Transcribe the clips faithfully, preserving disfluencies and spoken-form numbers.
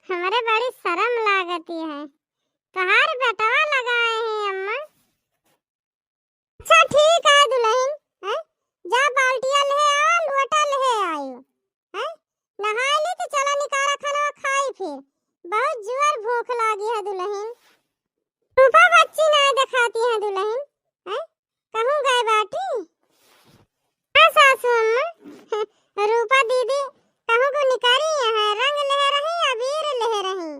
हमरे बड़ी शरम लागती है। तोहार बेटवा लगाए हैं अम्मा। अच्छा ठीक है दुलहिन, हैं? जा बाल्टिया लेहे आवा, लोटा लेहे आयो, हैं? नहाए ली तो चला निकारा खाना खाई फिर, बहुत जोर भूख लागी है दुलहिन। रूपा बच्ची ना देखाती है दुलहिन, हैं? कहूँ गए बाटी? हाँ सासू अम्मा, रूपा दीदी कहूँ को निकारी है, रंग लेहे रही, अबीर लेहे रही,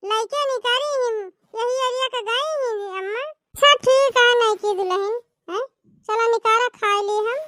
लइके निकारी ही, यही एरिया का गई ही अम्मा। अच्छा ठीक है नइकी दुलहिन, हैं? चला निकारा खाए ली हम।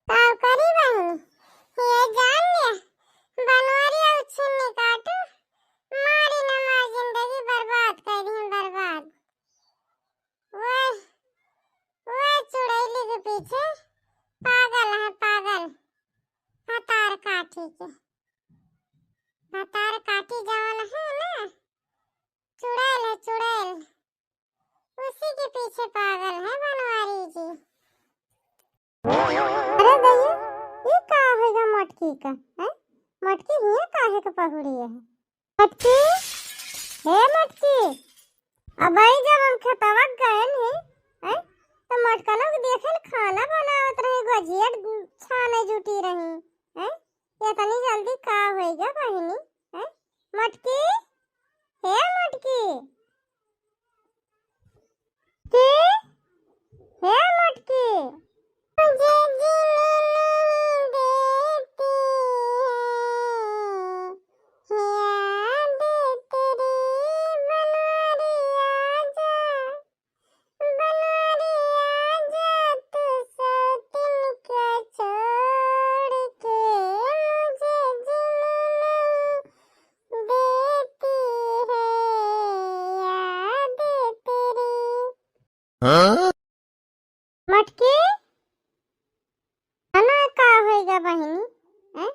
का करी बहिनी, ये जान ले, बनवारी और छिन्नी काटू, मारी न मार जिंदगी बर्बाद कर दी, बर्बाद। वह, वह चुड़ैली के पीछे पागल है, पागल। भतार काटी के, भतार काटी जवन है ना, चुड़ैल है, चुड़ैल। उसी के पीछे पागल है बनवारी जी। अरे भैया, ये का होइगा मटकी का, हैं? मटकी हियाँ काहे के पहुड़ी है? मटकी, हे मटकी, अबही जब हम खेतवा गएन ही, हैं? तो मटकनों के देखेन खाना बनावत रही, गोजिया छाने जुटी रही, हैं? इतनी जल्दी का होइगा बहिनी, हैं? मटकी, हे मटकी, के? हे मटकी। मुझे जीने नहीं देती है याद तेरी, बनवारी आजा, बनवारी आजा, तू सौतन का छोड़ के, मुझे जीने नहीं देती है याद तेरी। हाँ? मटकी, खाना का होइगा बहिनी? हैं?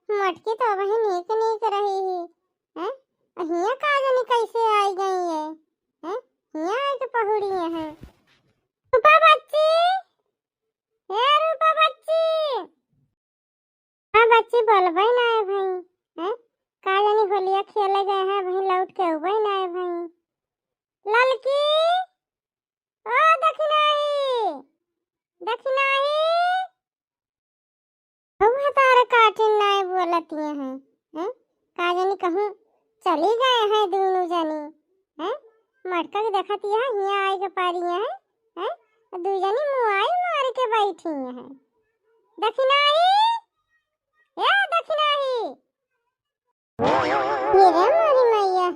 मटकी तो बहिनी नीक नीक रही ही, हैं? हियाँ का जानी कैसे आई गई है, हैं? हियाँ आके पहुड़ी है। रूपा बच्ची, हे रूपा बच्ची। हाँ बच्ची, बोलबे ना है भाई, हैं? का जानी होलिया खेले गए हैं, भाई लौट के अउबे ना है भाई। ललकी, ओ दखिनाही, दखिनाही। अब हतार काटिन नाय बोलत ये हैं, हैं? का जानी कहूँ चली गए हैं दोनों जनी, हैं? मटका के देखत ये हैं, हियाँ आए के पारी ये हैं, हैं? दू जनी मुआई मार के बैठी ये हैं। दखिनाही, ए दखिनाही। ये रे मोरी मैया,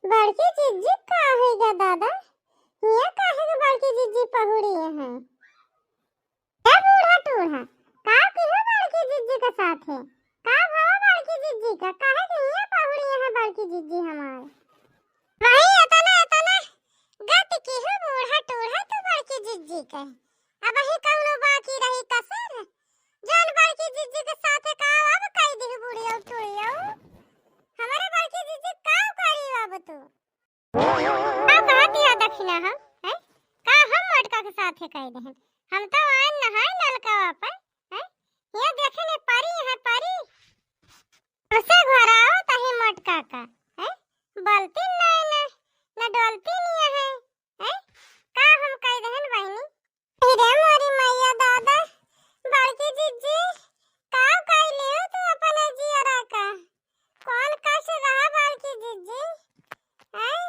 बड़की जिज्जी का है गा दादा? हियाँ काहे के बड़की जिज्जी पहुड़ी है? ए बूढ़ा टूढ़ा, का किहो बड़की जिज्जी के साथे? का भवा बड़की जिज्जी का? काहे के हियाँ पहुड़ी है बड़की जिज्जी हमार? वही एतना, एतना गति किहो बूढ़ा टूढ़ा तू बड़की जिज्जी के। अबही कौनो बाकी रही कसर? जौन बड़की जिज्जी के साथे का अब कई दिह बुढ़ियौ टुढ़ियौ। हमरे बड़की जिज्जी का करी अब तू? का कहत या दखिना हम, हैं? का हम मटका के साथे कई देहन? हम तो आइन नहाए नलकवा पर, हैं? ये देखे ने परी है परी। उसे घराओ तही मटका का, हैं? बलती नाय ना, ना डोलती निया है, हैं? का हम कई देहन बहिनी? अरे मोरी मैया दादा, बड़की जिज्जी, का कइले हो तू अपने जियरा का? कौन कष्ट रहा बड़की जिज्जी? हैं?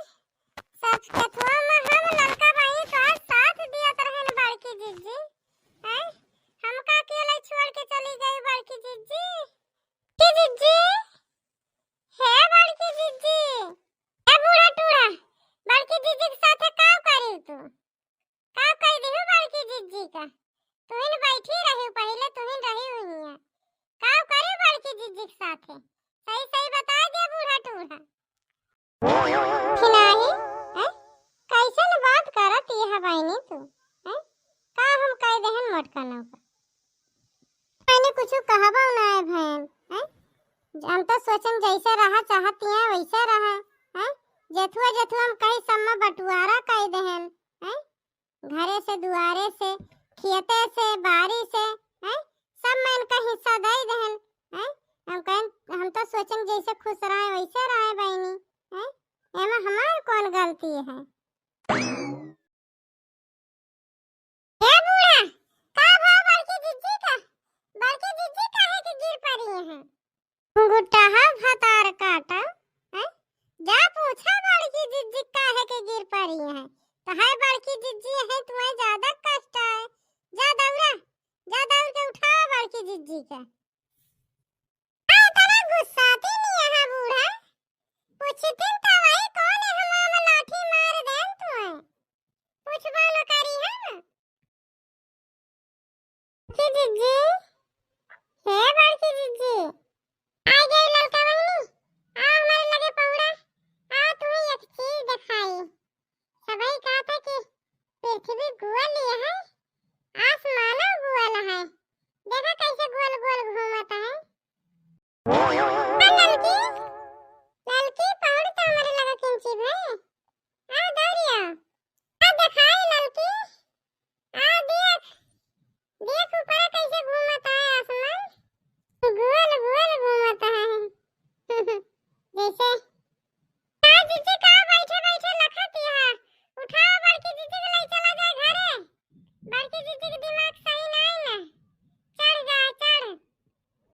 सब खेतवा में हम ललका भाई तोहार साथ दियत रहन बड़की जिज्जी। हैं? हमका अकेले छोड़ के चली गई बड़की जिज्जी? की जिज्जी? हे बड़की जिज्जी, हे बूढ़ा तो हबो ना है भैन, हैं? हम तो सोचन जैसे रहा चाहती हैं वैसे रहा, हैं? जेथुआ जेथुआ हम कहीं सब में बंटवारा कई देहन, हैं? घरे से, दुआरे से, खेते से, बारी से, हैं? सब में इनका हिस्सा दे देहन, हैं? हम कहें, हम तो सोचन जैसे खुश रहे वैसे रहे बहनी, हैं? एमा हमार कौन गलती है? ए बूढ़ा, का भा बड़की जिज्जी का? बड़की जिज्जी काहे के गिर पड़ी हैं? घुंघुटाहा भतार काटा, हैं? जा पूछा बड़की जिज्जी काहे के गिर पड़ी हैं। तो है बड़की जिज्जी है, तुम्हें ज्यादा कष्ट है। जा दौड़ा, जा दौड़ के उठावा बड़की जिज्जी का। आ, इतना गुस्साती नहीं है बूढ़ा। पूछती तो वही कौन है, हम लाठी मार देन तुम्हें। पूछबो न करी हम। बड़की जिज्जी, हे बड़की जिज्जी, आ गई ललका बहिनी, आ हमारे लगे पहुड़ा, आ तुम्हें एक चीज दिखाई। सबही कहत है कि पृथ्वी गोल ही है, आसमानो गोल है, देखा कैसे गोल गोल घूमत है। आ ललकी, ललकी पहुड़ तो हमारे लगे किंची भे, आ दौड़िया, आ दिखाई ललकी, आ देख, देख ऊपर कैसे घूमत है आसमान, गोल गोल घूमत है। जैसे का जिज्जी का बैठे बैठे लखत है, उठाओ बड़की जिज्जी के ले चला जाए घरे, बड़की जिज्जी के दिमाग सही नहीं ना, चढ़ जाए चढ़।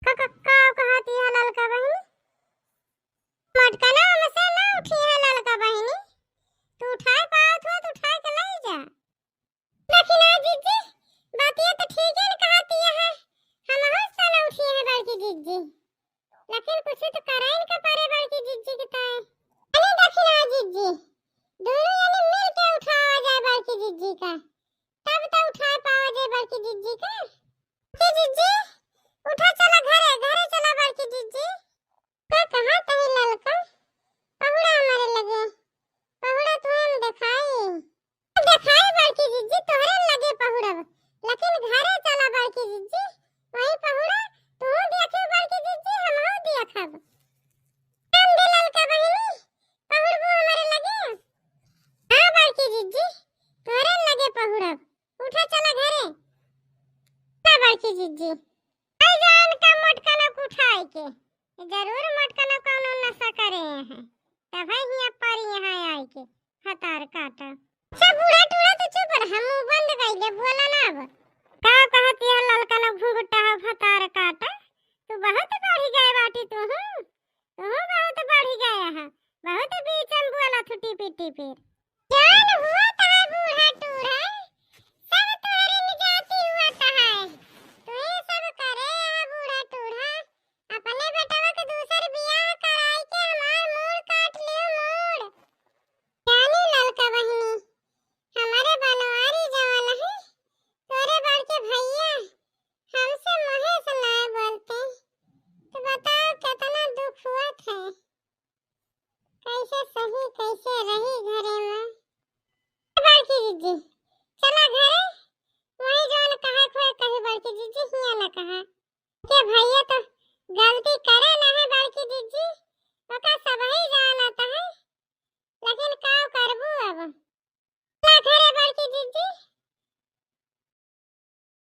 का, का, का कहत है ललका बहिनी? मटकना हमसे ना उठी है ललका बहिनी, तू उठाए पावत हो तो उठाए के ले जा। देखी ना जिज्जी, बतिया तो ठीक है न कहती है, हम से ना उठी है बड़की जिज्जी, लेकिन कुछ तो करे इनके परे बड़की जिज्जी के ताए। अरे देखी ना जिज्जी, दोनों जने मिल के उठावा जाए बड़की जिज्जी का, तब तो उठाए पावा जाए बड़की जिज्जी का। बड़की जिज्जी, उठा चला घरे, घरे चला बड़की जिज्जी। का कहत है ललका? पहुड़ा हमारे लगे, पहुड़ा तुम्हें हम दिखाई। दिखाई बड़की जिज्जी, तोहरे लगे पहुड़ब, लेकिन घरे चला बड़की जिज्जी, वही पहुड़ा तू देखियो बड़की जिज्जी, हमहू देखब। हम दे ललका बहिनी, पहुड़बू हमारे लगे? हाँ बड़की जिज्जी, तोहरे लगे पहुड़ब, उठा चला घरे। हाँ बड़की जिज्जी, आई जान का मोटकनक उठाए के, जरूर मोटकनक कौनो नशा करे हैं, तब है हियाँ पर यहाँ आए के भतार काटा। अच्छा बूढ़ा टूढ़ा तो चुप रह, मुँह बंद कइले, बोला ना अब। का कहत है ललकनक घुंघुटाहा भतार काटा, तू बहुत बढ़ी गए बाटी तू, हूँ? तू बहुत बढ़ी गए है, बहुत बीच में बोला थू टिपिर टिपिर। जान हुआ तहा बूढ़ा टूढ़ा।